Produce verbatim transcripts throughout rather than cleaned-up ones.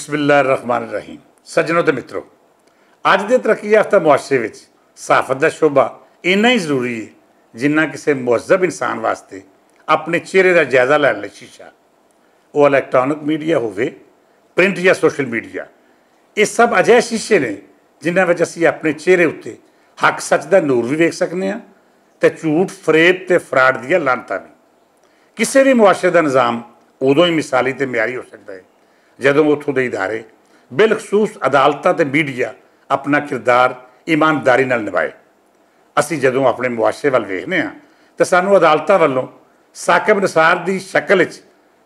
بسم اللہ الرحمن الرحیم۔ سجنوں تے متروں، اج دے ترقی یافتہ معاشرے وچ صحافت دا شعبہ اینا ہی ضروری ہے، جنہاں کسے مہذب انسان واسطے اپنے چہرے دا جائزہ لین لئی شیشہ۔ او الیکٹرانک میڈیا ہووے، پرنٹ یا سوشل میڈیا، ایہہ سب اجہے شیشے نے، جنہاں وچ اسی اپنے چہرے اتے حق سچ دا نور وی ویکھ سکنے آں، تے جھوٹ، فریب تے فراڈ دیاں لانتاں وی۔ کسے وی معاشرے دا نظام ادوں ہی مثالی تے معیاری ہو سکدا ہے، جدوں اتھوں دے ادارے، بالخصوص عدالتاں تے میڈیا، اپنا کردار ایمانداری نال نبھائے۔ اسی جدوں اپنے معاشرے ول ویکھنے آں، تے سانوں عدالتاں ولوں ثاقب نثار دی شکل وچ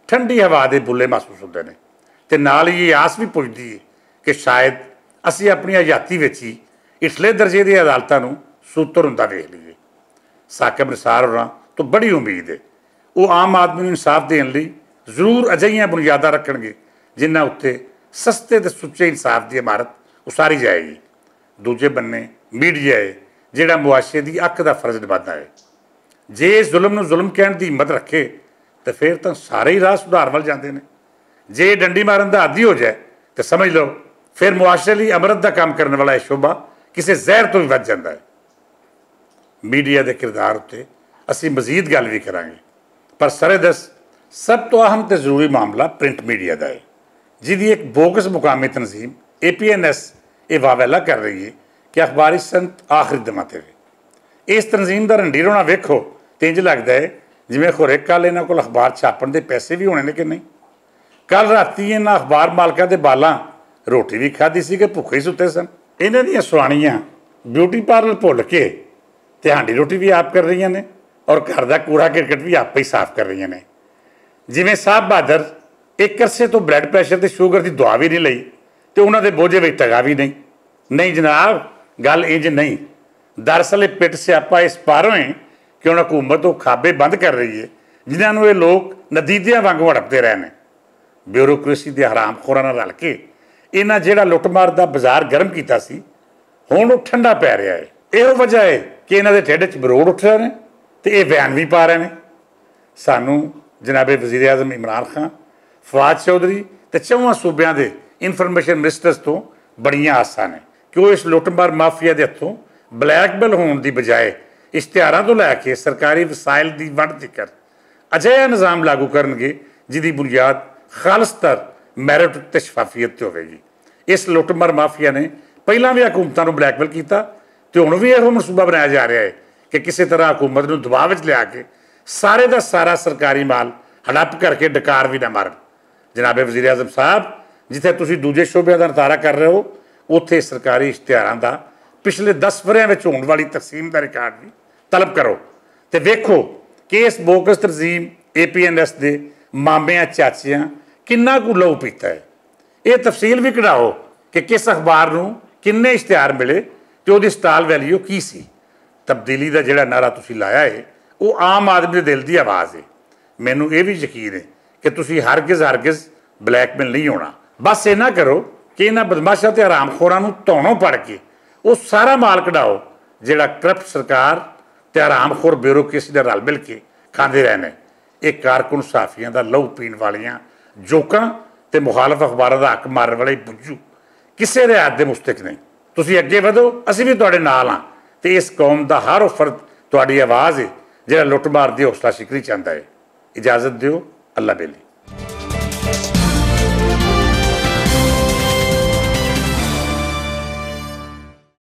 ٹھنڈی ہوا دے بلے محسوس ہوندے نے، تے نال ہی ایہہ آس وی پجدی ہے کہ شاید اسی اپنی حیاتی وچ ہی اٹھلے درجے دی عدالتاں نوں سوتر ہوندا ویکھ لیے۔ ثاقب نثار ہوراں توں بڑی امید ہے، او عام آدمی نوں انصاف دین لئی ضرور اجہیاں بنیاداں رکھنگے، جنہاں اتے سستے تے سچے انصاف دی عمارت اساری جائے گی۔ دوجے بننے میڈیا ہے، جہڑا معاشرے دی اکھ دا فرض نبھادا ہے۔ جے ظلم نوں ظلم کہن دی ہمت رکھے، تے فیر تاں سارے ہی راہ سدھار ول جاندے نے۔ جے ڈنڈی مارن دا عادی ہو جائے، تے سمجھ لو، فیر معاشرے لئی امرت دا کام کرن والا ایہہ شعبہ کسے زہر توں وی ودھ جاندا ہے۔ میڈیا دے کردار اتے اسی مزید گل وی کرانگے، پر سرے دس، سب توں اہم تے ضروری معاملہ پرنٹ میڈیا دا ہے، جس دی ایک بوگس مقامی تنظیم اے پی این ایس ایہہ واویلا کر رہی ہے کہ اخباری سنت آخری دماتے وے۔ اس تنظیم دا رنڈی رونا ویکھو، تے انج لگدا ہے جویں خوریک کال انہاں کول اخبار چھاپن دے پیسے وی ہونے نے کہ نہیں۔ کل راتی انہاں اخبار مالکاں دے بالاں روٹی وی کھادی سی کہ بھوکے ہی ستے سن۔ انہاں دیاں سوانیاں بیوٹی پارلر بھول کے تے ہانڈی روٹی وی آپ کر رہیاں نے، اور گھر دا کوڑا کرکٹ وی آپ ہی صاف کر رہیاں نے۔ جیویں صاحب بہادر ایک عرصے توں بلڈ پریشر تے شوگر دی دعا وی نہیں لئی، تے انہاں دے بوجھے وچ ٹگا وی نہیں۔ نہیں جناب، گل انج نہیں۔ دراصل ایہہ پٹ سیاپا اس پاروں ہے کہ انہاں حکومت او کھابے بند کر رہی ہے، جنہاں نوں ایہہ لوگ ندیدیاں وانگوں اڑپدے رہنے۔ بیوروکریسی دے حرام خوراں نال رل کے انہاں جہڑا لٹ مار دا بازار گرم کیتا سی، ہن او ٹھنڈا پے رہیا ہے۔ ایہو وجہ ہے کہ انہاں دے ٹھڈ چ بروڑ اٹھ رہے نے، تے ایہہ وین وی پا رہے نے۔ سانوں جناب وزیر اعظم عمران خان، فواد چوہدری تے چواں صوبیاں دے انفارمیشن منسٹرز توں بڑیاں آساں نے کہ او اس لٹ مار مافیا دے ہتھوں بلیک میل ہون دی بجائے اشتہاراں توں لے کے سرکاری وسائل دی ونڈ تکر اجہا نظام لاگو کرنگے، جس دی بنیاد خالص تر میرٹ تے شفافیت تے ہووے گی۔ اس لٹ مار مافیا نے پہلاں وی حکومتاں نوں بلیک میل کیتا، تے ہن وی ایہو منصوبہ بنایا جا رہیا ہے کہ کسے طرح حکومت نوں دباو وچ لیا کے سارے دا سارا سرکاری مال ہڑپ کر کے ڈکار وی نہ مارن۔ جناب وزیر اعظم صاحب، جتھے تسی دوجے شعبیاں دا نتارا کر رہے ہو، اتھے سرکاری اشتہاراں دا پچھلے دس وریاں وچ ہون والی تقسیم دا ریکارڈ وی طلب کرو، تے ویکھو کہ اس بوکس تنظیم اے پی این ایس دے مامیاں چاچیاں کنا کو لو پیتا ہے۔ ایہہ تفصیل وی کڑھاؤ کہ کس اخبار نوں کنے اشتہار ملے، تے اوہدی سٹال ویلیو کی سی۔ تبدیلی دا جہڑا نعرہ تسی لایا ہے، او عام آدمی دے دل دی آواز ہے۔ مینوں ایہہ وی یقین ہے کہ تسی ہرگز ہرگز بلیک میل نہیں ہونا۔ بس ایہہ نہ کرو کہ انہاں بدمعاشاں تے حرام خوراں نوں تونوں پڑھ کے او سارا مال کڈاؤ، جہڑا کرپٹ سرکار تے حرام خور بیوروکریسی نال رل مل کے کھاندے رہنے۔ ایہہ کارکن صحافیاں دا لہو پین والیاں جوکاں تے مخالف اخباراں دا حق مارن والے بجو کسے رعایت دے مستحق نہیں۔ تسی اگے ودھو، اسی وی تہاڈے نال ہاں، تے اس قوم دا ہر او فرد تہاڈی آواز ہے، جہڑا لٹ مار دی حوصلہ شکنی چاہندا ہے۔ اجازت دیو، اللہ بیلی۔